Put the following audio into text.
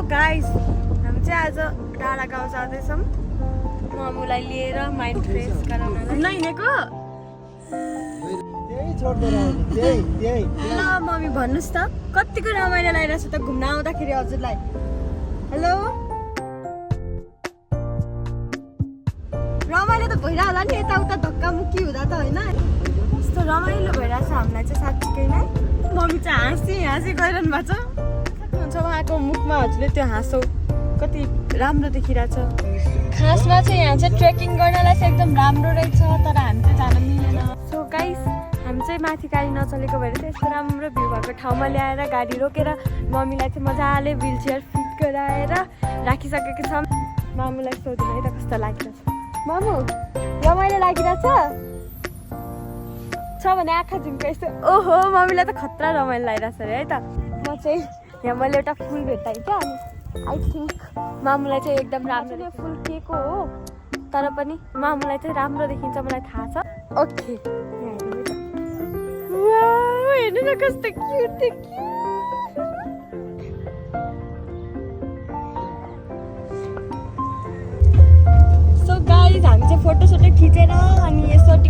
Guys हामी चाहिँ आज डाँडा गाउँ जाँदैछौँ मम्मीलाई लिएर माइन्ड फ्रेस गराउनलाई। घुम्न हिँडेको? ल मम्मी भन्नुहोस् त कतिको रमाइलो लागिरहेछ त घुम्न आउँदाखेरि हजुरलाई। हेलो रमाइलो त भइरह होला नि यताउता धक्कामुक्की हुँदा त होइन? यस्तो रमाइलो भइरहेछ हामीलाई चाहिँ साँच्चीकै नै। मम्मी चाहिँ हाँसी गरिरहनु भएको छ। सक्नुहुन्छ उहाँको मुखमा हजुरले त्यो हाँसो कति राम्रो देखिरहेछ। खासमा चाहिँ यहाँ चाहिँ ट्रेकिङ गर्नलाई चाहिँ एकदम राम्रो रहेछ तर हामी चाहिँ जान मिलेन। सो गाइस हामी चाहिँ माथि गाडी नचलेको भएर चाहिँ यस्तो राम्रो भ्यू भएको ठाउँमा ल्याएर गाडी रोकेर मम्मीलाई चाहिँ मजाले व्हिल चेयर फिट गराएर राखिसकेको छौँ। मामुलाई सोध्नु है त कस्तो लागिरहेछ? मामु रमाइलो लागिरहेछ भने आँखा झुम्का यस्तो। ओहो मम्मीलाई त खतरा रमाइलो लागिरहेछ अरे है त। म चाहिँ यहाँ मैले एउटा फुल भेट्टाएँ क्या अनि आई थिङ्क मामुलाई चाहिँ एकदम राम्रो फुल के को हो तर पनि मामुलाई चाहिँ राम्रो देखिन्छ मलाई थाहा छ। ओके हेर्नु न कस्तो क्युट देखियो। सो गाइस हामी चाहिँ फोटोसोटो खिचेर अनि यसो